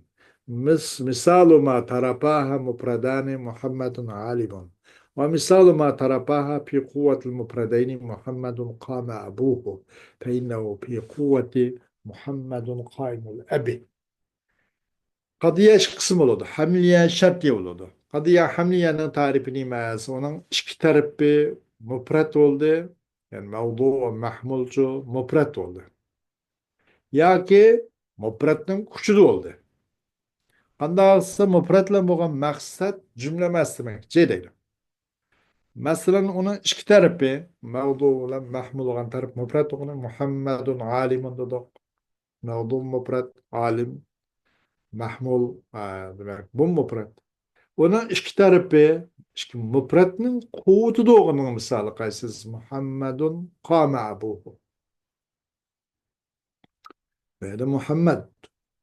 مس-، مثال ما طرفاها مفردان محمد عالم. ومثال ما طرفاها في قوة المفردين محمد قام أبوه، فإنه في قوة محمد قائم الأب. قەزىيە ئىككى قىسىم بولىدۇ. ھەملىيە، شەرتىيە بولىدۇ. قەزىيە ھەملىيەنىڭ تەرىپى نېمە؟ ئۇنىڭ ئىككى تەرىپى مۇپرەت بولدى. يەنى مەۋزۇ ۋە مەھمۇلچۇ مۇپرەت بولدى. ياكى مۇپرەتنىڭ ئۇچىدا بولدى. قانداق دېسە، مۇپرەت بىلەن بولغان مەقسەت جۈملە ئەمەس دېمەكچى دەيدۇ. مەسىلەن، ئۇنىڭ ئىككى تەرىپى، مەۋزۇ بىلەن مەھمۇل بولغان تەرەپ مۇپرەت، ئۇنى مۇھەممەدۇن ئالىمۇن دېدۇق. مەۋزۇ مۇپرەت، ئالىم، مەھمۇل، ئە، دېمەك، بۇ مۇپرەت. ئۇنىڭ ئىككى تەرىپى، ئىككى مۇپرەتنىڭ قۇۋۋىتىدە بولغىنىنىڭ مىسالى قايسى؟ مۇھەممەدۇن قامە ئەبۇھۇ. بۇ يەردە مۇھەممەد.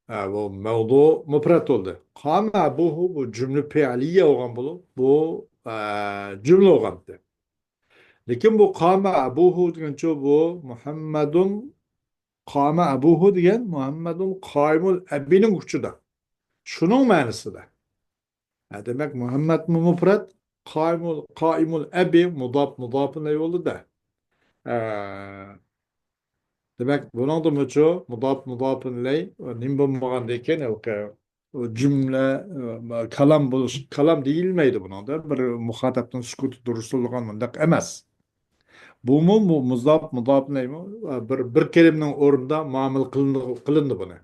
ھە، بۇ مەۋزۇ مۇپرەت بولدى. قامە ئەبۇھۇ بۇ جۈملە پېئىلىيە بولغان بولۇپ، بۇ، ئە، جۈملە بولغانتى. لېكىن بۇ قامە ئەبۇھۇ دېگەنچۇ بۇ مۇھەممەدۇن قامە ئەبۇھۇ دېگەن مۇھەممەدۇن قائىمۇل ئەبىنىڭ ئۇچىدا. شۇنىڭ مەنىسىدە. ھە، دېمەك، مۇھەممەدمۇ مۇپرەت، قائىمۇل، قائىمۇل ئەبى مۇداپ، مۇداپىن ئىلەيھى بولدى-دە. ئە، دېمەك، بۇنىڭدىمۇچۇ مۇداپ، مۇداپىن ئىلەيھى نېمە بولمىغاندىكىن، ھېلىقى جۈملە، ئە، كالام بولۇش، كالام دېيىلمەيدۇ بۇنىڭدا. بىر مۇخاتەپنىڭ سۈكۈتى دۇرۇس بولغان مۇنداق ئەمەس. بۇمۇ مۇ-، مۇداپ، مۇداپىن ئىلەيھى بىر، بىر كەلىمىنىڭ ئورنىدا مۇئامىلە قىلىنىدۇ، قىلىنىدۇ بۇنى.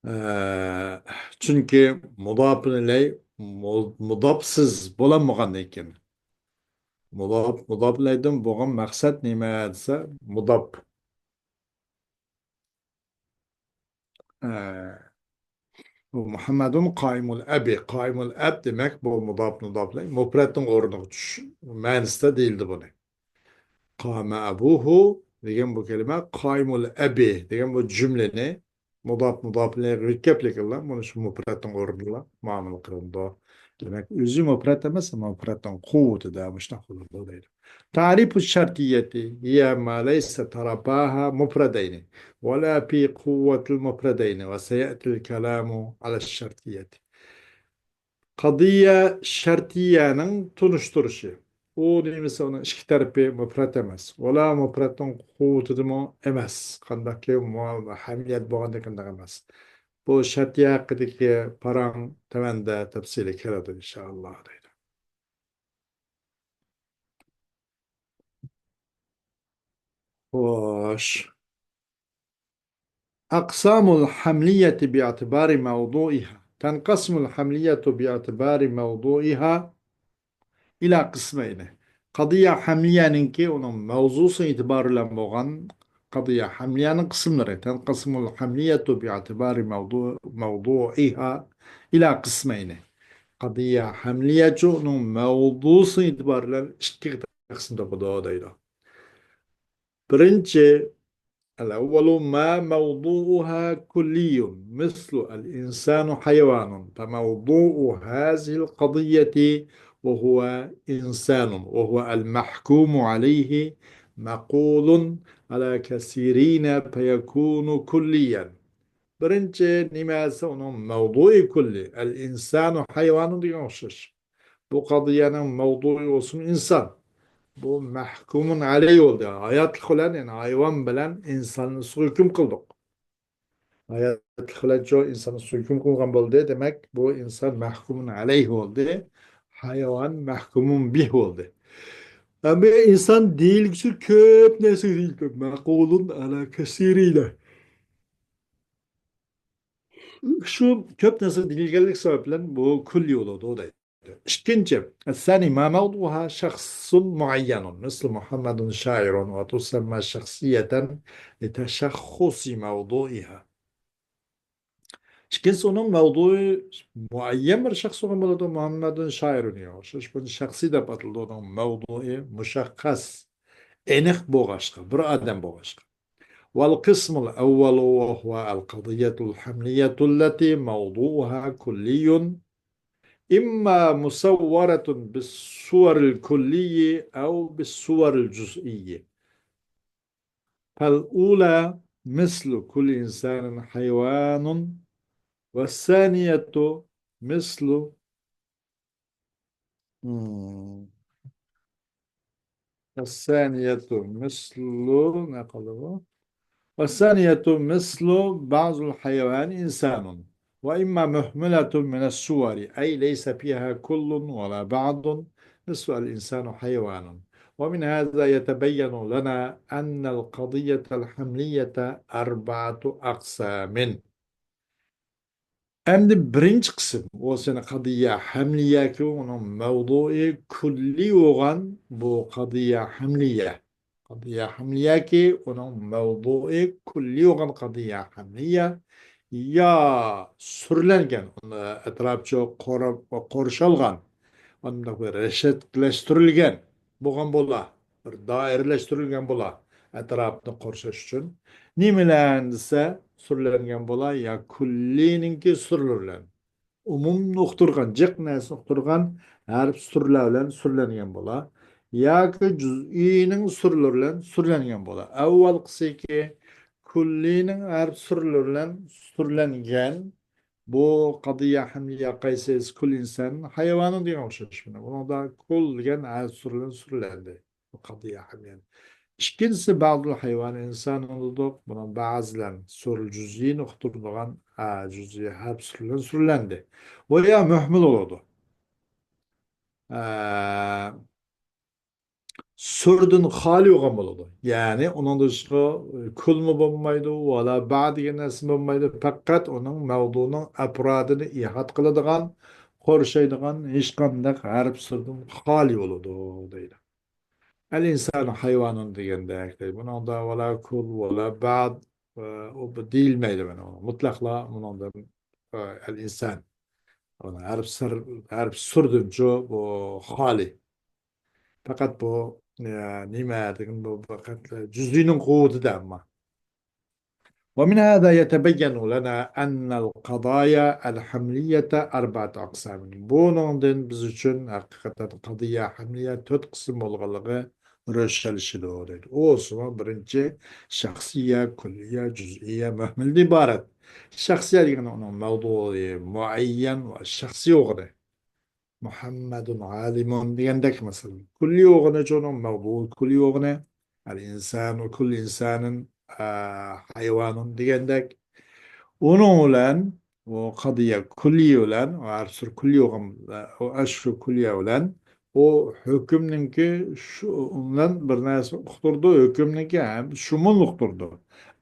ئە، چۈنكى مۇداپىن ئىلەي مۇ-، مۇداپسىز بولالمىغاندىن كېيىن. مۇداپ، مۇداپىن ئىلەيدىن بولغان مەقسەت نېمە دېسە، مۇداپ. ئە، بۇ مۇھەممەدۇن قائىمۇل ئەبى. قائىمۇل ئەب دېمەك، بۇ مۇداپ مۇداپلەي مۇپرەتنىڭ ئورنىغا چۈشۈش مەنىسىدە دېيىلدى بۇنى. قامە ئەبۇھۇ دېگەن بۇ كەلىمە قائىمۇل ئەبى دېگەن بۇ جۈملىنى مۇداپ مۇداپلەيگە يۆتكەپ لېكىنلا بۇنى شۇ مۇپرەتنىڭ ئورنىدا مۇئامىلە قىلىنىدۇ. دېمەك، ئۆزى مۇپرەت ئەمەس، مۇپرەتنىڭ قۇۋۋىتىدە مۇشۇنداق بولىدۇ دەيدۇ. تعريف الشرطية هي ما ليس طرفاها مفردين ولا في قوة المفردين وسيأتي الكلام على الشرطية. قەزىيە شەرتىيەنىڭ تونۇشتۇرۇشى. ئۇ نېمىسى ئۇنىڭ ئىككى تەرىپى مۇپرەت ئەمەس. ۋالا مۇپرەتنىڭ قۇۋۋىتىدىمۇ ئەمەس. قانداقكى مۇ-، ھەمىيەت بولغاندەك قانداق ئەمەس. بۇ شەرتىيە ھەققىدىكى پاراڭ تۆۋەندە تەپسىلىي كېلىدۇ، ئىنشائاللا، دەيدۇ. خوش. أقسام الحملية باعتبار موضوعها. تنقسم الحملية باعتبار موضوعها إلى قسمين. قەزىيە ھەملىيەنىڭكى ئۇنىڭ مەۋزۇسى ئېتىبارى بىلەن بولغان قەزىيە ھەملىيەنىڭ قىسىملىرى. تنقسم الحملية باعتبار موضوع، موضوعها إلى قسمين. قەزىيە ھەملىيەچۇ ئۇنىڭ مەۋزۇسى ئېتىبارى بىلەن ئىككىگە تەقسىم تاپىدۇ دەيدۇ. بىرىنچى، الأول ما موضوعها كلي، مثل الإنسان حيوان، فموضوع هذه القضية وهو إنسان، وهو المحكوم عليه مقول على كثيرين فيكون كليا. بىرىنچى نېمە دېسە، ئۇنىڭ مەۋزۇئى كۈللى، ئەل ئىنسانۇ ھايۋانۇ دېگەن ئوخشاش. بۇ قەزىيەنىڭ مەۋزۇئى بولسۇن ئىنسان. بۇ مەھكۇمۇن ئەلەي بولدى. ھاياتلىق بىلەن، يەنى ھايۋان بىلەن ئىنساننى ئىسىغا ھۆكۈم قىلدۇق. ھاياتلىق بىلەن شۇ ئىنساننى ئىسىغا ھۆكۈم قىلغان بولدى. دېمەك، بۇ ئىنسان مەھكۇمۇن ئەلەي بولدى. ھايۋان مەھكۇمۇن بىھ بولدى. ئەمما ئىنسان دېيىلگۈسى كۆپ نەرسىگە دېيىلىدۇ. مەقۇلۇن ئەلا كەسىرىنە. شۇ كۆپ نەرسە دېيىلگەنلىك سەۋەبىدىن بۇ كۈللى بولىدۇ دەيدۇ. ئىككىنچى، الثاني ما موضوعها شخص معين مثل محمد شاعر وتسمى شخصية لتشخص موضوعها. ئىككىنچىسى، ئۇنىڭ مەۋزۇئى مۇئەييەن بىر شەخس بولغان بولىدۇ، مۇھەممەدۇن شائىرۇنغا ئوخشاش، بۇنى شەخسىي دەپ ئاتىلىدۇ، ئۇنىڭ مەۋزۇئى مۇشەخخەس، ئېنىق بولغاچقا، بىر ئادەم بولغاچقا. والقسم الأول وهو القضية الحملية التي موضوعها كلي، إما مصورة بالصور الكلي أو بالصور الجزئي. فالأولى مثل كل إنسان حيوان، والثانية مثل، مم. الثانية مثل، نقله. والثانية مثل بعض الحيوان إنسان، وإما مهملة من الصور، أي ليس فيها كل ولا بعض، مثل الإنسان حيوان. ومن هذا يتبين لنا أن القضية الحملية أربعة أقسام. ئەمدى بىرىنچى قىسىم، ئۇ سېنى قەزىيە ھەملىيەكى، ئۇنىڭ مەۋزۇئى كۈللى بولغان بۇ قەزىيە ھەملىيە. قەزىيە ھەملىيەكى، ئۇنىڭ مەۋزۇئى كۈللى بولغان قەزىيە ھەملىيە يا سۈرلەنگەن، ئۇنى ئەتراپچە قورا-، قورشالغان، ئۇنداق بىر رەشەتلەشتۈرۈلگەن بولغان بولا، بىر دائىرىلەشتۈرۈلگەن بولا، ئەتراپنى قورشاش ئۈچۈن. نېمىلەرنى دېسە، سۈرلەنگەن بولا يا كۈللىنىڭكى سۈرلىرى بىلەن. ئومۇمنى ئۇقتۇرغان، جىق نەرسىنى ئۇقتۇرغان ھەرپ سۈرلەر بىلەن سۈرلەنگەن بولا. ياكى جۈزئىينىڭ سۈرلىرى بىلەن سۈرلەنگەن بولا. ئەۋۋالقىسىكى كۈللىنىڭ ھەرپ سۈرلىرى بىلەن سۈرلەنگەن. بۇ قەزىيە ھەملىيە قايسى؟ كۈل ئىنسان ھايۋانۇن دېگەن ئوخشاش. بۇنىڭدا كۈل دېگەن ھەرپ سۈرلەر بىلەن سۈرلەندى. بۇ قەزىيە ھەملىيە. ئىككىنچىسى، بەزىل ھايۋان ئىنسان دېدۇق. بۇنىڭ بەزىلەن سۈرل جۈزئىينى ئۇقتۇرىدىغان، ئا، جۈزئىي ھەرپ سۈرلەن سۈرلەندى. ۋە يا مۇھمىل بولىدۇ. ئا، سۈردىن خالىي بولغان بولىدۇ. يەنى ئۇنىڭدا ھېچقا كۈلمۇ بولمايدۇ، ۋالا با دېگەن نەرسە بولمايدۇ. پەقەت ئۇنىڭ مەۋزۇنىڭ ئەپرادىنى ئىھاتە قىلىدىغان، قورشايدىغان ھېچقانداق ھەرپ سۈردىن خالىي بولىدۇ دەيدۇ. ئەل ئىنسانۇ ھايۋانۇن دېگەندەك، دەيدۇ. بۇنىڭدا ۋالا كۈل، ۋالا با، ئۇ دېيىلمەيدۇ. مانا مۇتلەقلا بۇنىڭدا ئە، ئەل ئىنسان. ھەرپ سىر، ھەرپ سىردىنچۇ بۇ خالى. پەقەت بۇ، ئە، نېمە دېگەن بۇ پەقەت جۈزئىينىڭ قۇۋۋىتىدە ئەمما. ومن هذا يتبين لنا أن القضايا الحملية أربعة أقسام. بۇنىڭدىن بىز ئۈچۈن ھەقىقەتەن قەزىيە ھەملىيە تۆت قىسىم بولغانلىقى روشەنلىشىدۇ، دەيدۇ. ئۇ بولسىمۇ بىرىنچى شەخسىيە، كۈللىيە، جۈزئىيە، مۇھمىلدىن ئىبارەت. شەخسىيە دېگىنى ئۇنىڭ مەۋزۇيى مۇئەييەن ۋە شەخسىي بولغىنى. مۇھەممەدۇن ئالىمۇن دېگەندەك مەسىلەن. كۈللىي بولغىنى ئۇنىڭ مەۋزۇ كۈللىي بولغىنى. ئەل ئىنسان ۋە كۈللى ئىنسانىن، ئە، ھايۋانۇن دېگەندەك. ئۇنىڭ بىلەن، ئۇ قەزىيە كۈللىيە بىلەن، ئۇ ھەرپ سىر كۈللىيە بولغان، ئۇ ئەشۇ كۈللىيە بىلەن، ئۇ ھۆكۈمنىڭكى شۇ بىلەن بىر نەرسە ئۇقتۇرىدۇ، ھۆكۈمنىڭكى ھەم شۇمۇل ئۇقتۇرىدۇ.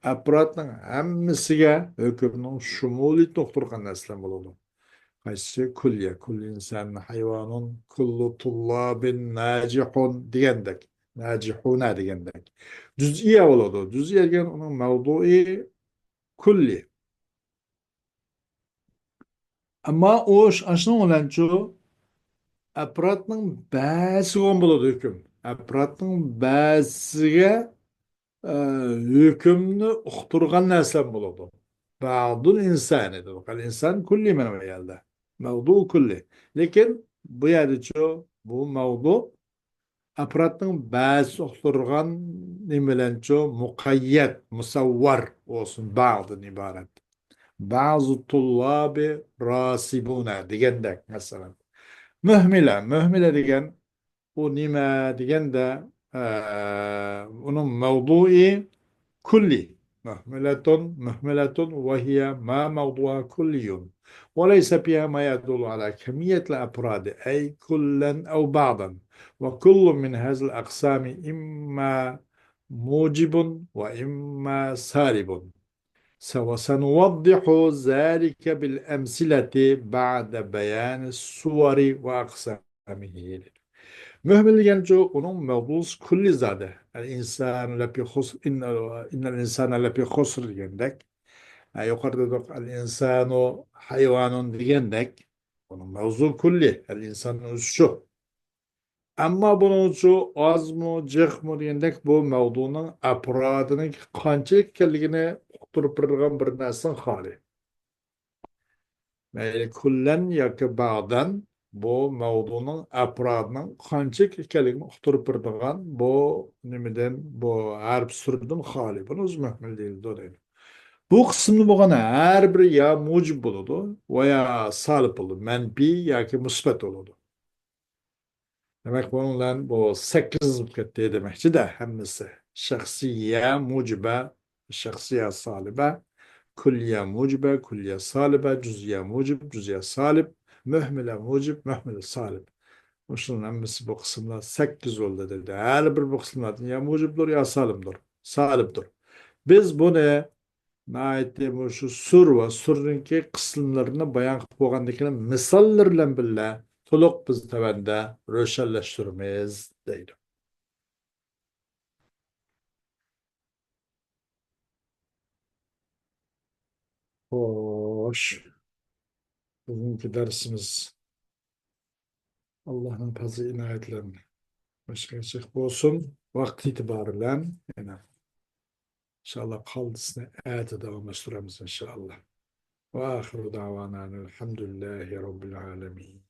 ئەپرادنىڭ ھەممىسىگە ھۆكۈمنىڭ شۇمۇلىيىتىنى ئۇقتۇرغان نەرسىلەر بولىدۇ. قايسى؟ كۈللىيە، كۈللى ئىنسان ھايۋانۇن، كۈللۇ تۇللابىن ناجىھۇن دېگەندەك، ناجىھۇنا دېگەندەك. جۈزئىيە بولىدۇ. جۈزئىيە دېگەن ئۇنىڭ مەۋزۇيى كۈللى. ئەمما ئۇ ش-، ئاشۇنىڭ بىلەنچۇ ئەپرادنىڭ بەزىسىگە بولىدۇ ھۆكۈم. ئەپرادنىڭ بەزىسىگە ئە، ھۆكۈمنى ئۇقتۇرغان نەرسە بولىدۇ. بەزۇل ئىنسانى دېدۇق. ئەل ئىنسان كۈللى مانا بۇ يەردە. مەۋزۇ كۈللى. لېكىن بۇ يەردىچۇ، بۇ مەۋزۇ ئەپرادنىڭ بەزىسى ئۇقتۇرغان نېمە بىلەنچۇ؟ مۇقەييەت، مۇسەۋۋەر بولسۇن، بەزدىن ئىبارەت. بەزۇ تۇللابى راسىبۇنە دېگەندەك، مەسىلەن. مۇھمىلە، مۇھمىلە دېگەن ئۇ نېمە دېگەندە، ئە، ئۇنىڭ مەۋزۇيى كۈللى. مۇھمىلەتۇن، مۇھمىلەتۇن، وهي ما موضوعها كلي، وليس فيها ما يدل على كمية الأفراد، أي كلا أو بعضا، وكل من هذه الأقسام إما موجب وإما سالب. سنوضح ذلك بالأمثلة بعد بيان الصور وأقسامه. مۇھمىل دېگەنچۇ، ئۇنىڭ مەۋزۇسى كۈللى زادى. ئەل ئىنسان لەپى خۇسر، ئىننەل ئىنسانە لەپى خۇسر دېگەندەك. ھە، يۇقىرىدا دېدۇق، ئەل ئىنسانۇ ھايۋانۇن دېگەندەك. ئۇنىڭ مەۋزۇ كۈللى، ئەل ئىنسان ئۆزى شۇ. ئەمما بۇنىڭچۇ ئازمۇ، جىقمۇ دېگەندەك بۇ مەۋزۇنىڭ ئەپرادىنىڭ قانچىلىك ئىكەنلىكىنى ئۇقتۇرۇپ بېرىدىغان بىر نەرسىنىڭ خالى. مەيلى كۈللەن ياكى بەزەن بۇ مەۋزۇنىڭ ئەپرادىنىڭ قانچىلىك ئىكەنلىكىنى ئۇقتۇرۇپ بېرىدىغان بۇ نېمىدىن، بۇ ھەرپ سۈردىن خالى. بۇنى ئۆزى مۇھمىل دېيىلىدۇ دەيدۇ. بۇ قىسىمدا بولغان ھەر بىر يا مۇجىب بولىدۇ ۋە يا سالىب بولىدۇ، مەنپىي ياكى مۇسبەت بولىدۇ. دېمەك، بۇنىڭ بىلەن بۇ سەككىز بولۇپ كەتتى دېمەكچىدە، ھەممىسى. شەخسىيە مۇجىبە، شەخسىيە سالىبە، كۈللىيە مۇجىبە، كۈللىيە سالىبە، جۈزئىيە مۇجىب، جۈزئىيە سالىب، مۆھمىلە مۇجىب، مۆھمىلە سالىب. مۇشۇنىڭ ھەممىسى بۇ قىسىملار سەككىز بولدى دېدى. ھەر بىر بۇ قىسىملاردىن يا مۇجىبدۇر، يا سالىمدۇر، سالىبدۇر. بىز بۇنى ناھايىتى مۇشۇ سۈر ۋە سۈرنىڭكى قىسىملىرىنى بايان قىلىپ بولغاندىن كېيىن، مىساللار بىلەن بىللە تولۇق بىز تۆۋەندە روشەنلەشتۈرىمىز، دەيدۇ. خوش. بۈگۈنكى دەرسىمىز ئاللاھنىڭ پەزلى ئىنايەت بىلەن مۇشۇ يەرگىچە بولسۇن. ۋاقىت ئېتىبارى بىلەن يەنە ئىنشائاللا قالدىسىنى ئەتە داۋاملاشتۇرىمىز ئىنشائاللا. وآخر دعوانا أن الحمد لله رب العالمين.